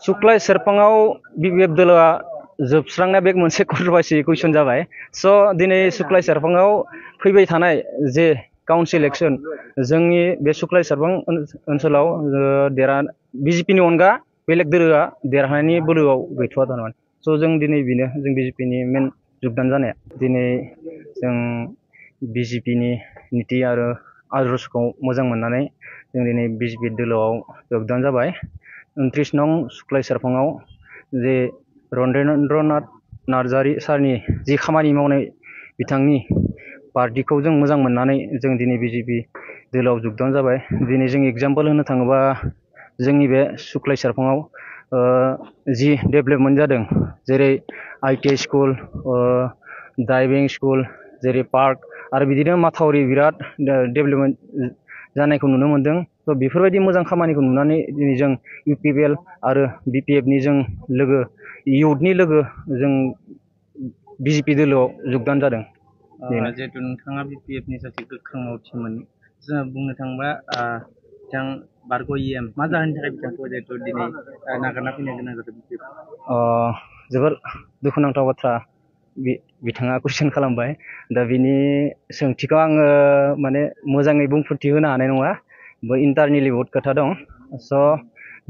सुक्लाय सेरफाङाव BPF दोलोआ जोबस्रांनाया बे मोनसे कन्ट्रोभार्सि कुइसन जाबाय। स' दिनै सुक्लाय सेरफाङाव फैबाय थानाय जे काउन्सिल इलेक्सन जोंनि बे सुक्लाय सेरफां ओनसोलाव बिजेपिनि अनगा बेलेग दोलोआ देरहानायनि बोलोआव गैथ'वा थारमाने। स' जों दिनै बेनो जों बिजेपिनि मेन जुगदान जानाया। दिनै जों बिजेपिनि नीति आरो आदर्शखौ मोजां मोननानै जों दिनै बिजेपि दोलोआव जुगदान जाबाय। 29 नं सुक्लाय सेरफाङाव जे रनेन्द्रनाथ नार्जारी सारनि जि खामानि मावनाय बिथांनि पार्टिखौ जों मोजां मोननानै जों दिनै बिजेपि दोलोआव जुगदान जाबाय। दिनै जों एग्जाम्पल होनो थाङोबा जोंनि बे सुक्लाय सेरफाङाव जि डेभेलपमेन्ट जादों जेरै ITI स्कुल, ड्राइभिं स्कुल, जेरै पार्क आरो बिदिनो माथावरि बिराद डेभेलपमेन्ट जानायखौ नुनो मोनदों। थ' बेफोरबायदि मोजां खामानिखौ नुनानै दिनै जों UPPL आरो BPFनि जों लोगो इयुथनि लोगो जों बिजेपि दोलोआव जुगदान जादों। जिहेतु नोंथाङा BPFनि सासे गोख्रों मावथिमोन, जों बुंनो थाङोबा बिथां बारग' EM मा जाहोननि थाखाय बिथांखौ जिहेतु दिनै नागारना फैनो गोनां जादों BPF? जोबोर दुखुनांथाव बाथ्रा बिथाङा कुइसन खालामबाय। दा बिनि सोंथिखौ आङो माने मोजाङै बुंफोरथि होनो हानाय नङा। इन्टारनेलि बहुद खोथा दं। स'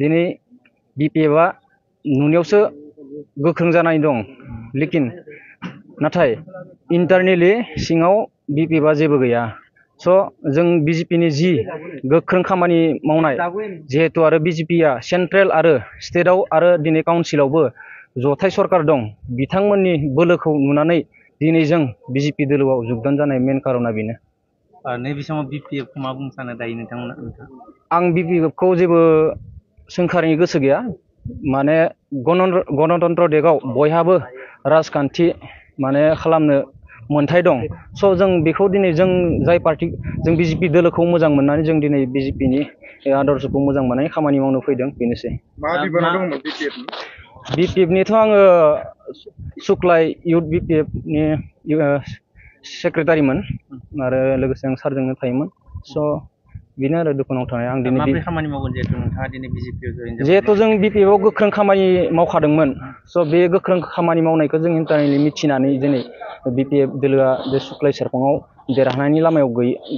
दिनै BPFआ नुनायावसो गोख्रों जानानै दं, लेकिन नाथाय इन्टारनेलि सिङाव BPFआ जेबो गैया। स' जों बिजेपिनि जि गोख्रों खामानि मावनाय जिहेतु आरो बिजेपिया सेन्ट्रेल आरो स्टेटआव आरो दिनै काउन्सिलावबो जथाय सरकार दं, बिथांमोननि बोलोखौ नुनानै दिनै जों बिजेपि दोलोआव जुगदान जानाय मेन कारना बेनो। नैबे समाव BPFखौ मा बुंनो सानो दायो नोंथांमोना? आं BPFखौ जेबो सोंखारिनो गोसो गैया। माने गणतन्त्र देशआव बयहाबो राजखान्थि माने खालामनो मोन्थाय दं। स' जों बेखौ दिनै जों जाय पार्टि जों बिजेपि दोलोखौ मोजां मोननानै जों दिनै बिजेपिनि आदर्शखौ मोजां मोननानै खामानि मावनो फैदों, बेनोसै। BPFनिथ' आङो सुक्लाय इयुथ BPFनि सेक्रेटारिमोन आरो लोगोसे आं सारजोंनो थायोमोन। स' बेनो आरो दुखुनांथाव आं दिनै खामानि मावगोन जिहेतु नोंथाङा दिनै बिजेपिआव जयेन जाबाय। जिहेतु जों BPFआव गोख्रों खामानि मावखादोंमोन। स' बे गोख्रों खामानि मावनायखौ जों इन्टारनेलि मिथिनानै दिनै BPF दोलोआ बे सुक्लाय सेरफाङाव देरहानायनि लामायाव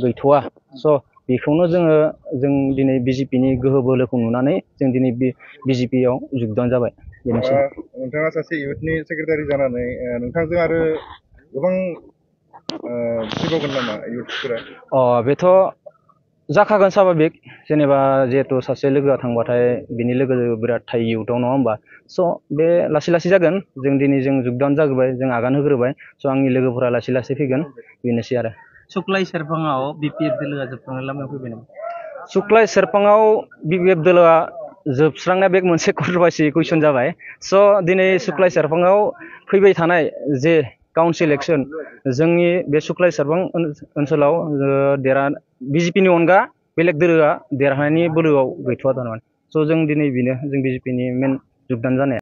गैथ'वा। स' बेखौनो जों दिनै बिजेपिनि गोहो बोलोखौ नुनानै जों दिनै बिजेपिआव जुगदान जाबाय, बेनोसै। नोंथाङा सासे इयुथनि सेक्रेटारि जानानै नोंथांजों आरो गोबां फैबावगोन नामा इयुथफोरा? बेथ' जाखागोन स्वाभाबिक। जेनेबा जिहेतु सासे लोगोआ थांबाथाय बिनि लोगो बिराद थायो इयुथआव, नङा होमबा? स' बे लासै लासै जागोन। जों दिनै जों जुगदान जाग्रोबाय, जों आगान होग्रोबाय। स' आंनि लोगोफोरा लासै लासै फैगोन, बेनोसै आरो। सुक्लाय सेरफाङाव BPF दोलोआ जोबस्रांनाय लामायाव फैबाय नामा? सुक्लाय सेरफाङाव BPF दोलोआ जोबस्रांनाया बे मोनसे कन्ट्रोभार्सि कुइसन जाबाय। स' दिनै सुक्लाय सेरफाङाव फैबाय थानाय जे काउन्सिल इलेक्सन जोंनि बे सुक्लाय सेरफां ओनसोलाव बिजेपिनि अनगा बेलेग दोलोआ देरहानायनि बोलोआव गैथ'वा थारमाने। स' जों दिनै बेनो जों बिजेपिनि मेन जुगदान जानाया।